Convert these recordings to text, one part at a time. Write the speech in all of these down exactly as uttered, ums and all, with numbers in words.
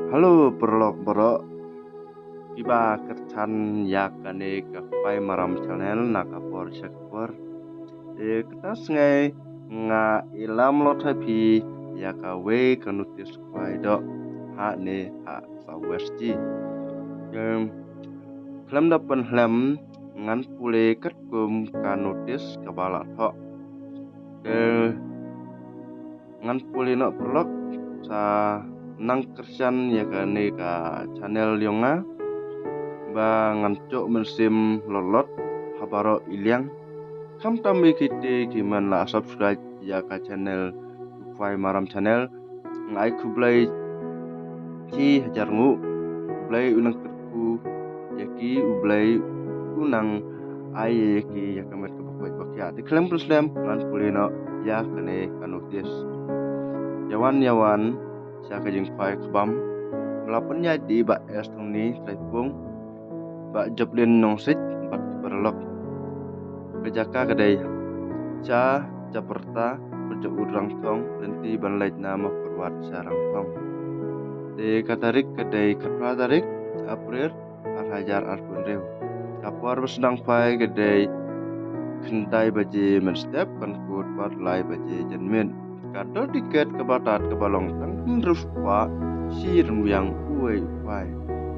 Hello paralok baroh kiba kyrchan ïa kane ka Khwai Maram channel na ka por sha ka por. Te kata sngi nga ïalam lot ha phi ïa kawei ka notice khwai doh ha ne ha South West Jaiñtia. Khlem da pynhlem ngan pule katkum ka notice kaba la thoh. Te ngan pule noh paralok, sa nang kyrchan ïa kane ka channel jong nga ba ngan jop mynsiem lot lot ha baroh i liang. Khamtam ïa kito kiba la subscribe ïa ka channel Khwai Maram channel, nga ai khublei shi hajar nguh. U Blei u nang kyrkhu ïa ki, U Blei u nang ai ïa ki ïa ka met kaba koit ba khiah. Te khlem pynslem ngan pule noh ïa kane ka notice. Ïa wan ïa wan sha ka jingkhwai ka bam. Ba la pynïaid da i Bah S Thongni Trai Pung, Bah Joplin Nongsiej bad ki paralok. Ka jaka ka dei sha Jakarta, Pyrja Ud Rangthong, lynti ban leit na Mawkyrwat sha Rangthong. Te ka tarik ka dei khatphra tarik April ar hajar arphew hynriew. Ka por ba sdang khwai ka dei khyndai baje mynstep, kan kut bad lai baje janmiet. Ka dor tiket kaba tad kaba long tang hynriew spah shi ryngwiang uwei u khwai.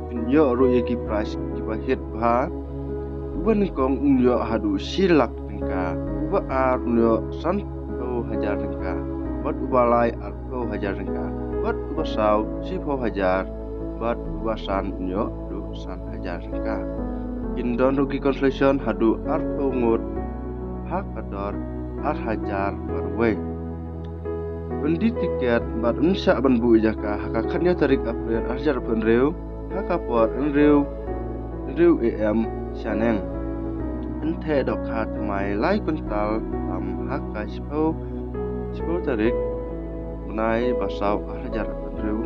Phin ïoh ruh ïa ki prize kiba hit bha. Uba nyngkong un ïoh haduh shi lak tyngka, uba ar un ïoh sanphew hajar tyngka, bad uba lai arphew hajar tyngka, bad uba saw shiphew hajar, bad uba san un ïoh haduh san hajar tyngka. Kin don ruh ki consolation haduh arphew ngut ha ka dor ar hajar baroh wei. Un die tiket bad un shah ban buh jaka ha ka khathynñiew tarik April ar hajar arphew hynriew ha ka por hynriew, hynriew A M shaneng. Un theh dohkha thymmai lai kwintal tam ha ka shiphew, shiphew tarik bnai ba saw ar hajar arphew hynriew.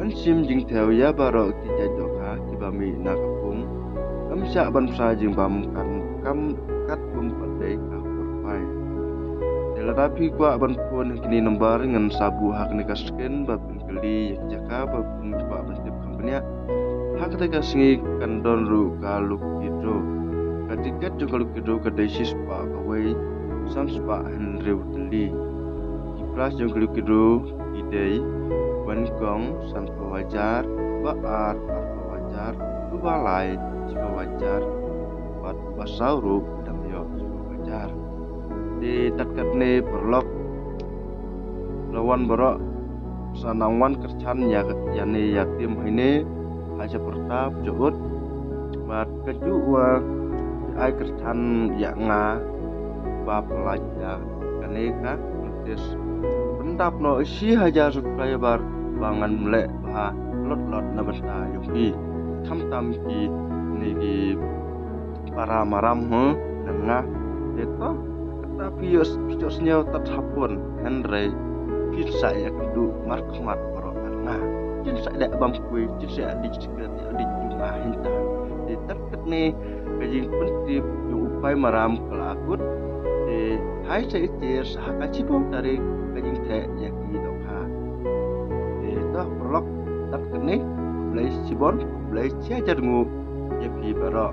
Un shim jingthew ïa baroh ki jait dohkha kiba mih na ka pung. Ym shah ban pynshai jingbam kan kam kat bym pat dei ka por khwai. Te lada phi kwah ban phone ha kine number ngan sa buh ha kane ka screen ba phin kylli ïa ki jaka ba phin kwah ban tip kham bniah. Ha kata ka sngi kan don ruh ka lucky draw. Ka tiket jong ka lucky draw ka dei shispah kawei, san spah hynriew tylli. Ki prize jong ka lucky draw ki dei, uba nyngkong sanphew hajar, uba ar arphew hajar, uba lai shiphew hajar, bad uba saw ruh dang ïoh shiphew hajar. Te tad katne paralok, la wan baroh, sa nang wan kyrchan ïa, ïa ne ïa tim ha ine ha Jakarta, Pyrja Ud. Bad kajuh wa ai kyrchan ïa nga ba pynlait ïa kane ka notice. Pyndap noh shi hajar subscriber ba ngan leh bha lot lot na bynta jong phi. Khamtam kine ki para maram, hmm, na nga. Te to, kata phi ïoh, phi ïohsngew tad ha phone, hynrei phin sa ïakynduh markhmat baroh na nga. Phin sa ïa bam kawei, phin sa ïa dih sikret, ïa dih jong nga hynta. Te tad katne ka jingpyntip jong u Khwai Maram ka la kut. Te hai sa ïa tiar sa ha ka shiphew tarik ka jingtheh ïa ki dohkha. Te to paralok, tad katne, khublei shibun, khublei shi hajar nguh ïa phi baroh.